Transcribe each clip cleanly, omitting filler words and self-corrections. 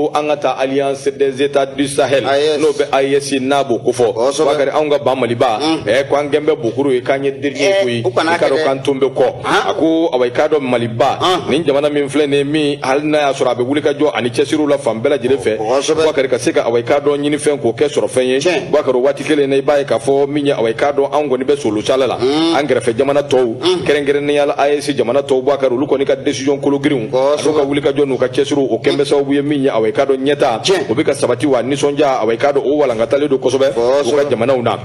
ko an ka taa Alliance des États du Sahel n'o bɛ AES n'a b'o kofɔ Bakari anw ka ba Maliba ko an gɛn bɛ bokuru ye k'an ye dernier koyi i k'a dɔn k'an ton bɛ kɔ a ko awa i k'a dɔn Maliba nin jamana min filɛ nin ye min hali n'a y'a sɔrɔ a bɛ wuli ka jɔ ani cɛsiriw la fan bɛɛ lajɛlen fɛ Bakari ka se ka awa i k'a dɔn ɲinifɛn k'o kɛ sɔrɔfɛn ye Bakari waati kelen na i b'a ye k'a fɔ min ye awa i k'a dɔn anw kɔni bɛ solusala la an kɛrɛfɛ jamana tɔw kɛrɛnkɛrɛnnenya la AES jamana tɔw Bakari olu kɔni ka décision kologirinw an'u ka wuli ka jɔ n'u ka cɛsiriw o kɛn bɛ sababu ye min ye awa i k'a dɔn ɲɛta o bɛ ka sabati wa nisɔndiya awa i k'a dɔn o walankatalen don kosɛbɛ u ka jamanaw na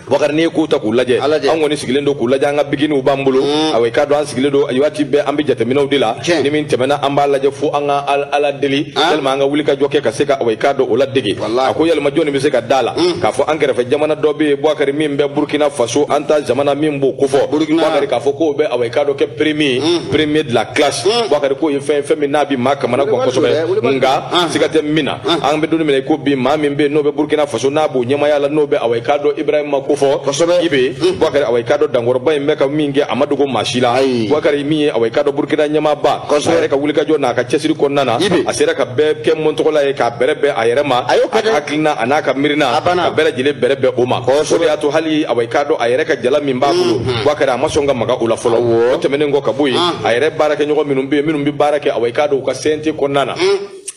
Bakari n'i ye kow ta k'u lajɛ an kɔni sigilen don k'u lajɛ an ka biginiw b'an bolo awa i k'a dɔn an sigilen don waati bɛɛ an bɛ jateminɛw de la ni min tɛmɛna an b'a lajɛ fo an ka Ala deli yalima an ka wuli ka jɔ kɛ ka se ka awa i k'a dɔn o ladege a ko yalima jɔnni bɛ se ka da la k'a fɔ an kɛrɛfɛ jamana dɔ bɛ yen Bakari min bɛ Burkina Faso an ta jamana min b'o kofɔ Bakari k'a fɔ k'o bɛ awa i k'a dɔn kɛ premier de la classe Bakari k'o ye fɛn fɛn min n'a bɛ maa kamana gan kosɛbɛ nka siga tɛ min na an bɛ don min na i ko bi maa min bɛ yen n'o bɛ Burkina Faso n'a b'o ɲɛmaaya la n'o bɛ awa i k'a dɔn Ibrahima kofɔ i bɛ Bakari awa i k'a dɔn dankɔrɔba in bɛ ka min kɛ a ma dogo maa si la Bakari min ye awa i k'a dɔn Burkina ɲɛmaaba a yɛrɛ ka wulikajɔ n'a ka cɛsiri kɔnɔna na a sera ka bɛɛ kɛ mɔntɔgɔla ye k'a bɛrɛ bɛn a yɛrɛ ma a ka hakilina a n'a ka miirina ka bɛɛ lajɛlen bɛrɛ bɛn o ma o de y'a to hali awa i k'a dɔn a yɛrɛ ka jala min b'a bolo Bakari a ma sɔn ka maga o la fɔlɔ o tɛmɛnen kɔ ka bɔ yen a yɛrɛ baarakɛɲɔgɔn minnu bɛ yen minnu bɛ baara kɛ awa i k'a dɔn u ka CNT kɔnɔna na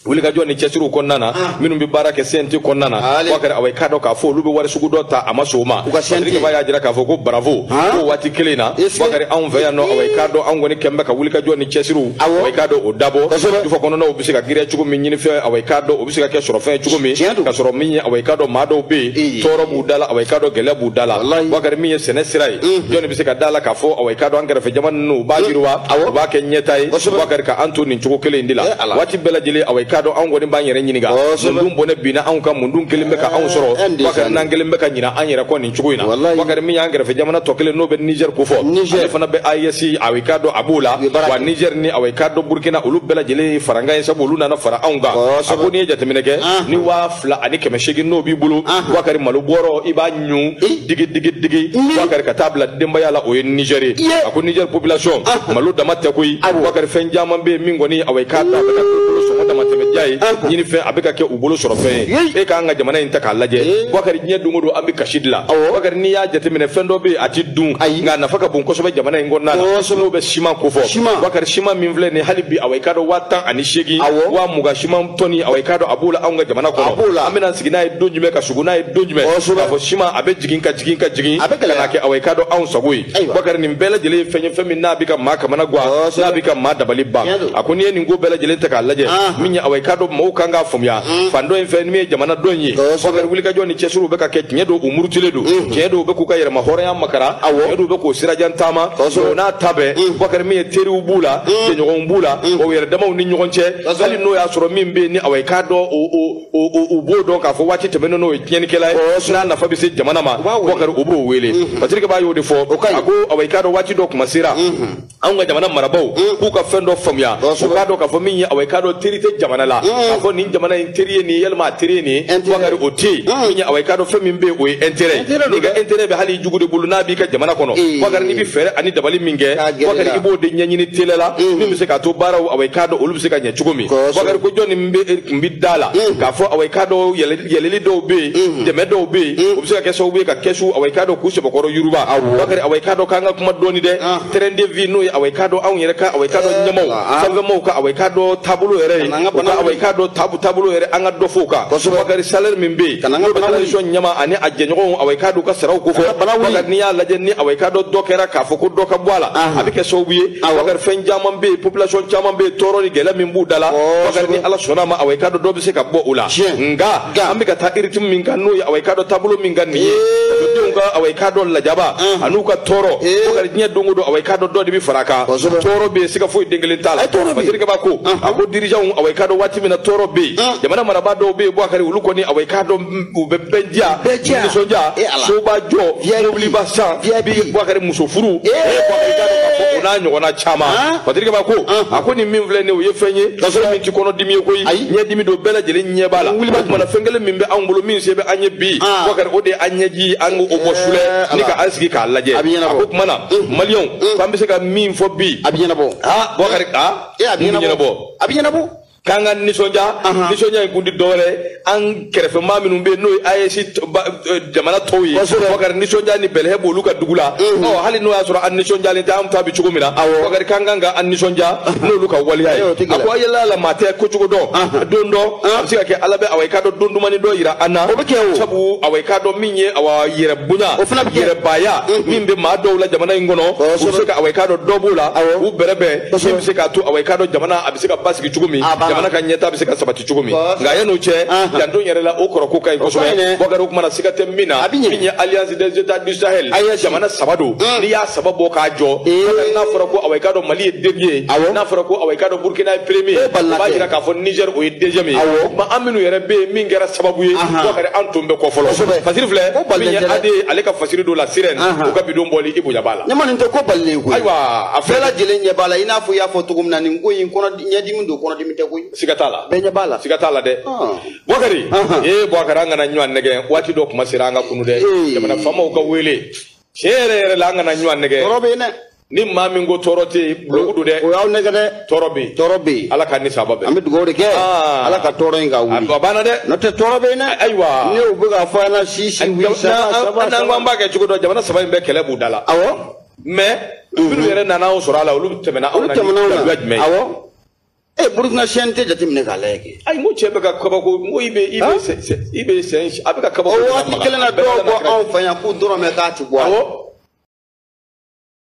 wulikajɔ ni cɛsiriw kɔnɔna na minnu bɛ baara kɛ CNT kɔnɔna na Bakari awa i k'a dɔn k'a fɔ olu bɛ wari sugu dɔ ta a ma sɔn o ma Patrick Ba y'a jira k'a fɔ ko bravo ko waati kelen na Bakari anw fɛ yan nɔ awa i k'a dɔn anw kɔni kɛn bɛ ka wulikajɔ ni cɛsiriw awa i k'a dɔn o dabɔ dufa kɔnɔnaw bɛ se ka giriya cogo min ɲinifɛn awa i k'a dɔn o bɛ se ka kɛ sɔrɔfɛn cogo min ka sɔrɔ min ye awa i k'a dɔn maa dɔw bɛ yen tɔɔrɔ b'u da la awa i k'a dɔn gɛlɛya b'u da la Bakari min ye sɛnɛ sira ye jɔnni bɛ se ka da la k'a fɔ awa i k'a dɔn an kɛrɛfɛ jamana ninnu u b'a yiriwa u b'a kɛ ɲɛta ye Bakari ka an to nin cogo kelen in de la waati bɛɛ lajɛlen awa i k'a dɔn anw kɔni b'an yɛrɛ ɲininka mun dun bɔnɛ binna anw kan mun dun kelen bɛ ka anw sɔrɔ Bakari n'an kelen bɛ ka ɲina an yɛrɛ kɔ nin cogo in na Bakari min y'an kɛrɛfɛ jamana tɔ kelen n'o bɛ Niger kofɔ ale fana bɛ AES awa i k'a dɔn a b'o la wa Niger ni awa i k'a dɔn Burkina olu bɛɛ lajɛlen ye farankan ye sabu olu nana fara anw kan a ko n'i ye jateminɛ kɛ ni 2800 n'o b'i bolo Bakari malo bɔrɔ i b'a ɲun digi digi digi Bakari ka taa bila denbaya la o ye Niger ye a ko Niger population malo dama tɛ koyi Bakari fɛn caman bɛ yen min kɔni awa i k'a dɔn a bɛ ka bolo sɔngɔ dama tɛmɛ diya ye ɲinifɛn a bɛ ka kɛ u bolo sɔrɔ fɛn ye e k'an ka jamana in ta k'a lajɛ Bakari diɲɛ don o don an bɛ kasi de la Bakari n'i y'a jateminɛ fɛn dɔ bɛ yen a ti dun nka a nafa ka bon kosɛbɛ jamana in kɔnɔna na n'o bɛ siman kofɔ Bakari siman min filɛ nin ye hali bi awa i k'a dɔn 18,000 20,000 siman tɔni awa i k'a dɔn a b'o la anw ka jamana kɔnɔ an bɛna sigi n'a ye don jumɛn ka sugu n'a ye don jumɛn k'a fɔ siman a bɛ jigin ka jigin ka jigin ka na kɛ awa i k'a dɔn anw sago ye Bakari nin bɛɛ lajɛlen ye fɛn ye fɛn min n'a bɛ ka maa kamana gan n'a bɛ ka maa dabali ban a ko n'i ye nin ko bɛɛ lajɛlen ta k'a lajɛ min ye awa i k'a dɔn mɔgɔw kan k'a faamuya fan dɔ in fɛ min ye jamana dɔ in ye Bakari wulikajɔ ni cɛsiriw bɛ ka kɛ tiɲɛ don u murutilen don tiɲɛ don u bɛ k'u ka yɛrɛma hɔrɔnya makara tiɲɛ don u bɛ k'o sirajan taama o n'a ta bɛɛ Bakari min ye teriw b'u la jɛɲɔgɔnw b'u la o yɛrɛ damaw ni ɲɔgɔn cɛ hali n'o y'a sɔrɔ min bɛ yen ni awa i k'a dɔn u b'o dɔn k'a fɔ waati tɛmɛnen n'o ye tiɲɛnikɛla ye n'a nafa bɛ se jamana ma Bakari u b'o wele Patrick Ba y'o de fɔ a ko awa i k'a dɔn waati dɔ kuma sera anw ka jamana marabaaw k'u ka fɛn dɔ faamuya u k'a dɔn k'a fɔ min ye awa i k'a dɔn teri tɛ jamana la k'a fɔ nin jamana in teri ye nin ye yalima a teri ye nin ye Bakari o tɛ yen min ye awa i k'a dɔn fɛn min bɛ yen o ye intérêt ye n'i ka intérêt bɛ hali i jugu de bolo n'a b'i ka jamana kɔnɔ Bakari n'i bɛ fɛɛrɛ ani dabali min kɛ Bakari i b'o de ɲɛɲini teliya la min bɛ se k'a to baaraw awa i k'a dɔn olu bɛ se ka ɲɛ cogo min Bakari ko jɔnni bɛ tun bɛ da la k'a fɔ awa i k'a dɔn yɛlɛli dɔw bɛ yen dɛmɛ dɔw bɛ yen o bɛ se ka kɛ sababu ye ka kɛsu awa i k'a dɔn k'u sɛbɛkɔrɔ yuruba Bakari awa i k'a dɔn k'an ka kuma dɔɔni dɛ train de vie n'o ye awa i k'a dɔn anw yɛrɛ ka awa i k'a dɔn ɲɛmaw sanfɛmaw ka awa i k'a dɔn taabolo yɛrɛ ye u ka awa i k'a dɔn taabolo yɛrɛ an ka dɔ fɔ o kan Bakari salaire min bɛ yen n'o bɛ transition ɲɛma ani a jɛɲɔgɔnw awa i k'a dɔn u ka saraw ko fɔ Bakari n'i y'a lajɛ ni awa i k'a dɔn dɔ kɛra k'a fɔ ko dɔ ka bɔ a la a bɛ kɛ sababu ye Bakari fɛn caman bɛ yen population caman bɛ yen tɔɔrɔ ni gɛlɛya min b'u da la Bakari ni Ala sɔnna a ma awa i k'a dɔn dɔ bɛ se ka bɔ o la nka an bɛ ka taa rythme min kan n'o ye awa i k'a dɔn taabolo min kan nin ye fasodenw ka awa i k'a dɔn lajaba an'u ka tɔɔrɔ Bakari diɲɛ don o don awa i k'a dɔn dɔ de bɛ fara a kan tɔɔrɔ bɛ yen siga foyi den kelen t'a la Patrick Ba ko a ko dirigeants awa i k'a dɔn waati min na tɔɔrɔ bɛ yen jamana marabaa dɔw bɛ yen Bakari olu kɔni awa i k'a dɔn u bɛ bɛɛ diya nisɔndiya soba jɔ mobiliba san bi Bakari muso furu Bakari k'a dɔn k'a fɔ o n'a ɲɔgɔnna caman Patrick Ba ko a ko nin min filɛ nin ye o ye fɛn ye fɛn min ti kɔnɔdimi ye koyi ɲɛdimi don bɛɛ lajɛlen ɲɛ b'a la o tuma na fɛn kelen min bɛ anw bolo min se bɛ an ye bi Bakari o de ye an ɲɛji an k'o bɔ sulɛ ni ka an sigi k'a lajɛ a ko tuma na maliyɛnw k'an bɛ se ka min fɔ bi a bɛ ɲɛnabɔ Bakari a bɛ ɲɛnabɔ a bɛ ɲɛnabɔ. K'an ka nisɔndiya nisɔndiya in kun ti dɔwɛrɛ ye an kɛrɛfɛmaa minnu bɛ yen n'o ye AES jamana tɔw ye Bakari nisɔndiya ni bɛlɛhɛ b'olu ka dugu la ɔ hali n'o y'a sɔrɔ an nisɔndiyalen tɛ an ta bɛ cogo min na Bakari k'an kan ka an nisɔndiya n'olu ka waleya ye a ko a yɛlɛla la maa tɛ ko cogo dɔn don dɔ a bɛ se ka kɛ Ala bɛ awa i k'a dɔn don dumani dɔ yira an na sabu awa i k'a dɔn min ye awa yɛrɛ bonya yɛrɛbaya min bɛ maa dɔw la jamana in kɔnɔ u bɛ se ka awa i k'a dɔn dɔ b'o la u bɛrɛbɛn min bɛ se k'a to awa i k'a dɔn jamana a bɛ se ka basigi cogo min jamana ka ɲɛtaa bɛ se ka sabati cogo min nka yan'o cɛ janto yɛrɛ la o kɔrɔ ko ka ɲi kosɛbɛ Bakari o kumana siga tɛ min na min ye Alliance des États du Sahel jamana saba don n'i y'a saba bɔ k'a jɔ n'a fɔra ko awa i k'a dɔn Mali ye dernier ye n'a fɔra ko awa i k'a dɔn Burkina ye premier ye o b'a jira k'a fɔ Niger o ye deuxième ye o tuma an minnu yɛrɛ bɛ yen min kɛra sababu ye Bakari an tun bɛ kɔ fɔlɔ fasiri filɛ min ye AD ale ka fasiri don la sirène o ka bidon bɔli i bonya b'a la ɲama nin tɛ ko balilen koyi ayiwa a bɛɛ lajɛlen ɲɛ b'a la i n'a fɔ i y'a fɔ cogo min na nin ko in kɔnɔ ɲɛdimi don kɔnɔdimi tɛ koyi siga t'a la bɛɛ ɲɛ b'a la siga t'a la dɛ Bakari ee Bakari an kana ɲɔgɔn nɛgɛ waati dɔ kuma sera an ka kunu dɛ jamana faamaw ka wele tiɲɛ yɛrɛ yɛrɛ la an kana ɲɔgɔn nɛgɛ tɔɔrɔ bɛ yen dɛ ni maa min ko tɔɔrɔ tɛ yen buloku don dɛ o y'aw nɛgɛ dɛ tɔɔrɔ bɛ yen tɔɔrɔ bɛ yen Ala ka ni saba bɛn an bɛ dugawu de kɛ Ala ka tɔɔrɔ in ka wuli a banna dɛ n'o tɛ tɔɔrɔ bɛ yen dɛ ayiwa ne u bɛ k'a fɔ an na si si wuli saba saba n'an ko an b'a kɛ cogo dɔ jamana saba in bɛɛ kɛlɛ b'u da la awɔ mais minnu yɛrɛ nana anw sɔrɔ a la olu tɛmɛna anw na ni daluya jumɛn ye awɔ Burkina CNT jateminɛ k'a lajɛ kɛ. Ayi n ko cɛ bɛ ka kabako n ko i bɛ sen a bɛ ka kabako. O waati kelen na dɔw bɔ anw fɛ yan k'u dɔrɔmɛ k'a ti bɔ a la. Awɔ.